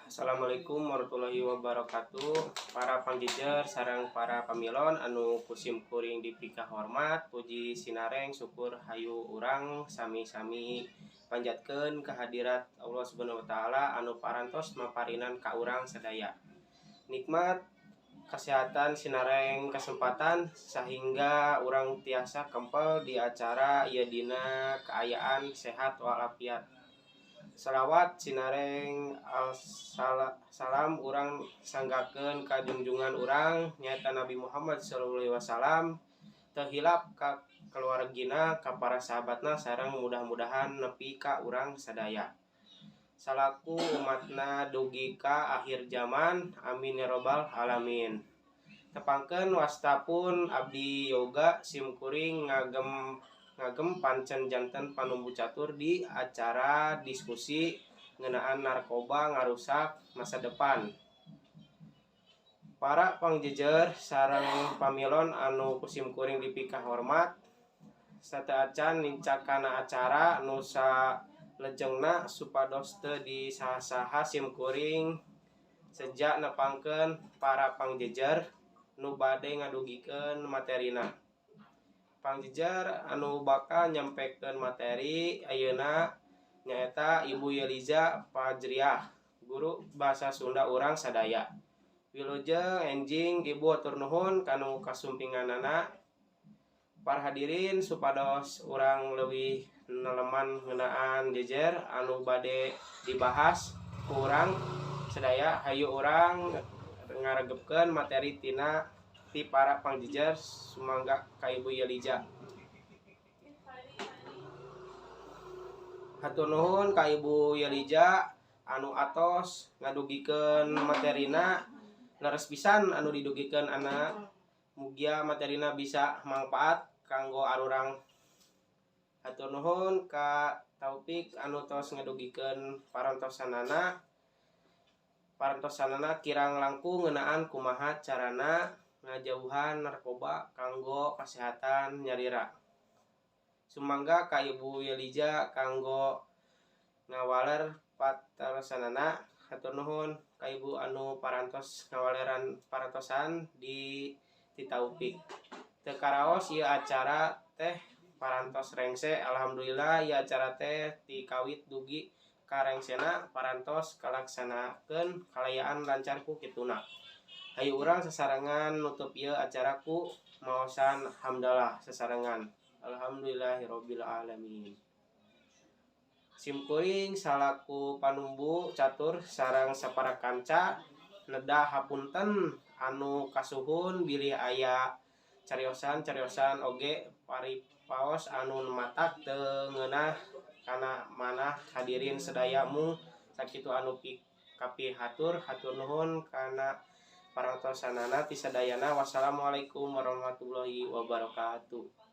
Assalamualaikum warahmatullahi wabarakatuh. Para pangjejer sareng para pamilon anu ku simkuring dipikahormat, puji sinareng syukur hayu urang sami-sami panjatkeun kehadirat Allah Subhanahu wa taala anu parantos maparinan ka urang sadaya nikmat kesehatan sinareng kesempatan sehingga urang tiasa kempel di acara ieu dina kaayaan sehat walafiat. Salawat sinareng salam urang sanggakeun ka junjungan urang nyaeta Nabi Muhammad sallallahu alaihi wasallam, teu hilap ka keluargina, ka para sahabatna, sareng mudah-mudahan nepi ka urang sadaya salaku umatna dugi ka akhir zaman, amin ya robbal alamin. Tepangkeun, wasta pun abdi Yoga, simkuring ngagem ngagem pancen janten panumbu catur di acara diskusi ngeunaan narkoba ngarusak masa depan. Para pangjejer sareng pamilon anu ku simkuring dipikahormat, sateuacan nincak kana acara nu salejengna, supados teu disaha-saha simkuring seja nepangkeun para pangjejer nu bade ngadugikeun materina. Pangjejer anu bakal nyampekeun materi ayeuna nyaeta Ibu Yeliza Fajriah, guru bahasa Sunda urang sadaya. Wilujeng enjing, Ibu, atur nuhun kanu kasumpinganana. Para hadirin, supados urang leuwih neleman ngeunaan jejer anu bade dibahas ku urang sadaya, hayu urang ngaregepkeun materi tina ti para pangjejer. Sumangga ka Ibu Yeliza. Hatur nuhun ka Ibu Yeliza anu atos ngadugikeun materina. Leres pisan anu didugikeun ana, mugia materina bisa mangpaat kanggo arurang. Hatur nuhun ka Taufik anu tos ngadugikeun parantosanana. Parantosanana kirang langkung ngeunaan kumaha carana ngajauhan narkoba kanggo kasehatan nyalira. Sumangga ka Ibu Yeliza kanggo ngawaler patarosanana. Hatur nuhun ka Ibu anu parantos ngawaleran parantosan di ti Taufik. Teu karaos ieu acara teh parantos rengse. Alhamdulillah, ieu acara teh ti kawit dugi ka rengsena parantos kalaksanakeun kalayaan lancar ku kituna. Hayu urang sasarengan nutup ieu acara ku maosan hamdalah sasarengan. Alhamdulillahirabbil alamin. Simkuring salaku panumbu catur sareng sapara kanca neda hapunten anu kasuhun bilih aya cariosan-cariosan oge paripaos anu matak teu ngeunah kana manah hadirin sadaya. Mung sakitu anu kapihatur. Hatur nuhun kana parantosanana ti sadayana. Wassalamualaikum warahmatullahi wabarakatuh.